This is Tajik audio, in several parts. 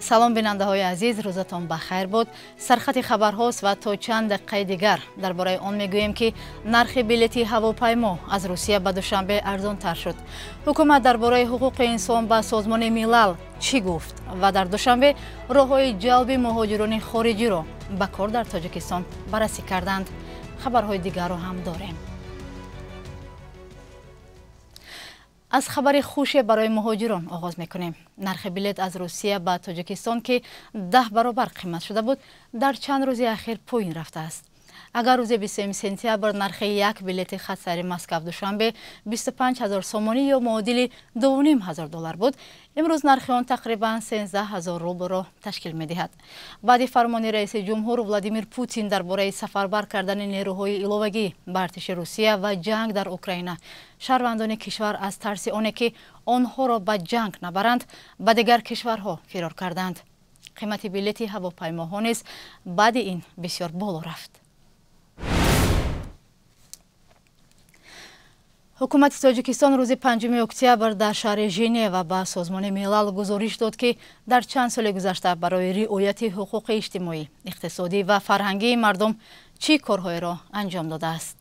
Салом бинандаҳои азиз, рӯзатон ба хайр буд. Сархати хабарҳост ва то чанд дақиқаи дигар дар бораи он мегӯем, ки нархи билети ҳавопаймо аз Русия ба Душанбе арзонтар шуд. Ҳукумат дар бораи ҳуқуқи инсон ба Созмони Милал чӣ гуфт ва дар Душанбе роҳҳои ҷалби муҳоҷирони хориҷиро ба кор дар Тоҷикистон баррасӣ карданд. Хабарҳои дигарро ҳам дорем. Аз хабари хуше барои муҳоҷирон оғоз мекунем. Нархи билет аз Русия ба Тоҷикистон, ки 10 баробар қимат шуда буд, дар чанд рӯзи ахир поин рафтааст. Агар рӯзи 27 сентябр нархи як билети хатсайри Москав-Душанбе 25 ҳазор сомонӣ ё муодили 2,5 ҳазор доллар буд, имрӯз нархи он тақрибан 13 ҳазор рублро ташкил медиҳад. Баъди фармони раиси ҷумҳур Владимир Путин дар бораи сафарбар кардани нерӯҳои иловагӣ ба артиши Русия ва ҷанг дар Украина, шаҳрвандони кишвар аз тарси оне, ки онҳоро ба ҷанг набаранд, ба дигар кишварҳо фирор карданд. Қимати билети ҳавопаймоҳо низ баъди ин бисёр боло рафт. Ҳукумати Тоҷикистон рӯзи 5 октябр дар шаҳри Женева ба Созмони Милал гузориш дод, ки дар чанд соли гузашта барои риояти ҳуқуқи иҷтимоӣ, иқтисодӣ ва фарҳангии мардум чӣ корҳоеро анҷом додааст.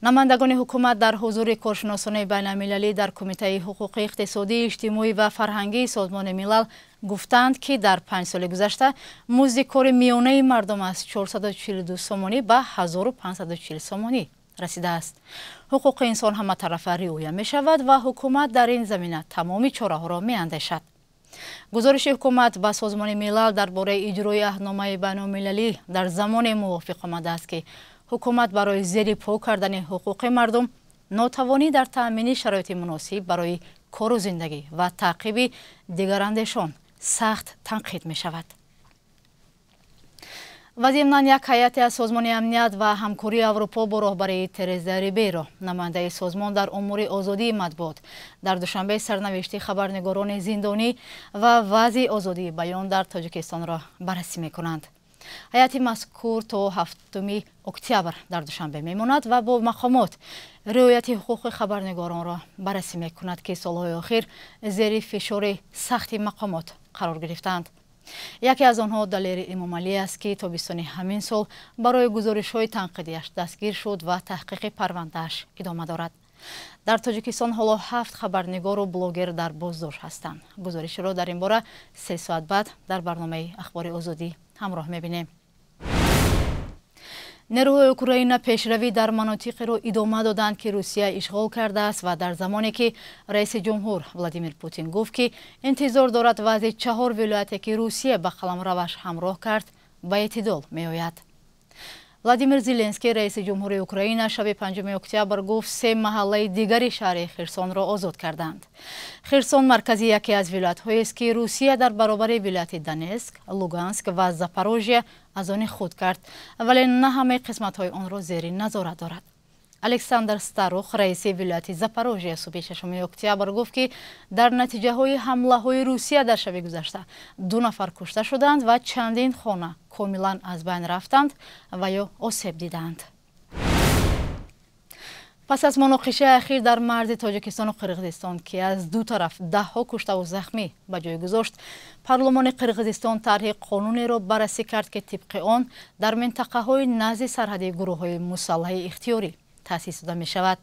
Намояндагони ҳукумат дар ҳузури коршиносони байналмилалӣ дар Кумитаи ҳуқуқи иқтисодӣ, иҷтимоӣ ва фарҳангии Созмони Милал гуфтанд, ки дар 5 соли гузашта музди кори миёнаи мардум аз 442 сомонӣ ба 1540 сомонӣ расидааст. Ҳуқуқи инсон ҳаматарафа риоя мешавад ва ҳукумат дар ин замина тамоми чораҳоро меандешад. Гузориши ҳукумат ба Созмони Милал дар бораи иҷрои аҳдномаи байналмилалӣ дар замоне мувофиқ омадааст, ки ҳукумат барои зери по кардани ҳуқуқи мардум, нотавонӣ дар таъмини шароити муносиб барои кору зиндагӣ ва таъқиби дигарандешон сахт танқид мешавад. Ва зимнан як ҳайати аз Созмони амният ва ҳамкории Аврупо бо роҳбарии Тереза Рибейро, намояндаи созмон дар умури озодии матбуот, дар Душанбе сарнавишти хабарнигорони зиндонӣ ва вазъи озодии баён дар Тоҷикистонро баррасӣ мекунанд. Ҳайати мазкур то 7 октябр дар Душанбе мемонад ва бо мақомот риояти ҳуқуқи хабарнигоронро баррасӣ мекунад, ки солҳои охир зери фишори сахти мақомот қарор гирифтаанд. Яке аз онҳо Далери Эмомалӣ аст, ки тобистони ҳамин сол барои гузоришҳои танқидиаш дастгир шуд ва таҳқиқи парвандааш идома дорад. Дар Тоҷикистон ҳоло 7 хабарнигору блогер дар боздошт ҳастанд. Гузоришро дар ин бора 3 соат баъд дар барномаи Ахбори Озодӣ ҳамроҳ мебинем. Нерӯҳои Украина пешравӣ дар манотиқеро идома доданд, ки Русия ишғол кардааст ва дар замоне ки раиси ҷумҳур Владимир Путин гуфт, ки интизор дорад вазъи 4 вилояте, ки Русия ба қаламраваш ҳамроҳ кард, ба эътидол меояд. Владимир Зеленский, раиси ҷумҳури Украина, шаби 5 октябр гуфт, 3 маҳаллаи дигари шаҳри Херсонро озод карданд. Херсон маркази яке аз вилоятҳоест, ки Русия дар баробари вилояти Донецк, Луганск ва Запорожье аз они худ кард, вале на ҳамаи қисматҳои онро зери назорат дорад. Александр Старух, раиси вилояти Запорожье, субҳи 6 октябр гуфт, ки дар натиҷаҳои ҳамлаҳои Русия дар шаби гузашта 2 нафар кушта шуданд ва чандин хона комилан аз байн рафтанд ва ё осеб диданд. Пас аз муноқишаи ахир дар марзи Тоҷикистону Қирғизистон, ки аз ду тараф даҳҳо куштаву захмӣ ба ҷой гузошт, парлумони Қирғизистон тарҳи қонунеро баррасӣ кард, ки тибқи он дар минтақаҳои назди сарҳади гурӯҳҳои мусаллаҳи ихтиёрӣ таъсис дода мешавад.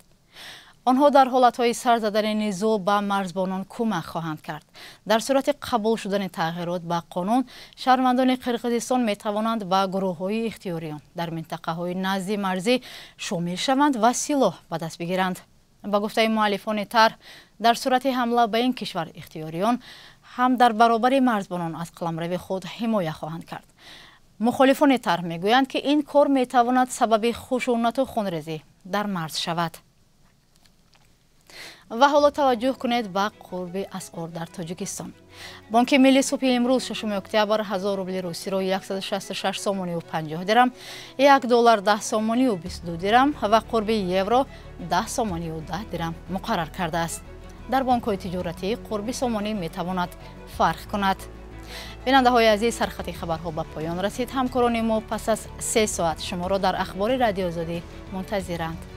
Онҳо дар ҳолатҳои сар задани низоъ ба марзбонон кӯмак хоҳанд кард. Дар сурати қабул шудани тағйирот ба қонун, шаҳрвандони Қирғизистон метавонанд ба гурӯҳҳои ихтиёриён дар минтақаҳои назди марзӣ шомил шаванд ва силоҳ ба даст бигиранд. Ба гуфтаи муаллифони тарҳ, дар сурати ҳамла ба ин кишвар ихтиёриён ҳам дар баробари марзбонон аз қаламрави худ ҳимоя хоҳанд кард. Мухолифони тарҳ мегӯянд, ки ин кор метавонад сабаби хушунату хунрезӣ дар марз шавад. Ва ҳоло таваҷҷӯҳ кунед ба қурби асъор дар Тоҷикистон. Бонки Милли субҳи имрӯз 6 октябр 1000 рубли русиро 166 сомонию 50 дирам, 1 доллар 10 сомонию 22 дирам ва қурби евро 10 сомонию 10 дирам муқаррар кардааст. Дар бонкҳои тиҷоратӣ қурби сомонӣ метавонад фарқ кунад. Бинандаҳои азиз, сархати хабарҳо ба поён расид. Ҳамкорони мо пас аз 3 соат шуморо дар Ахбори Радиоозодӣ мунтазиранд.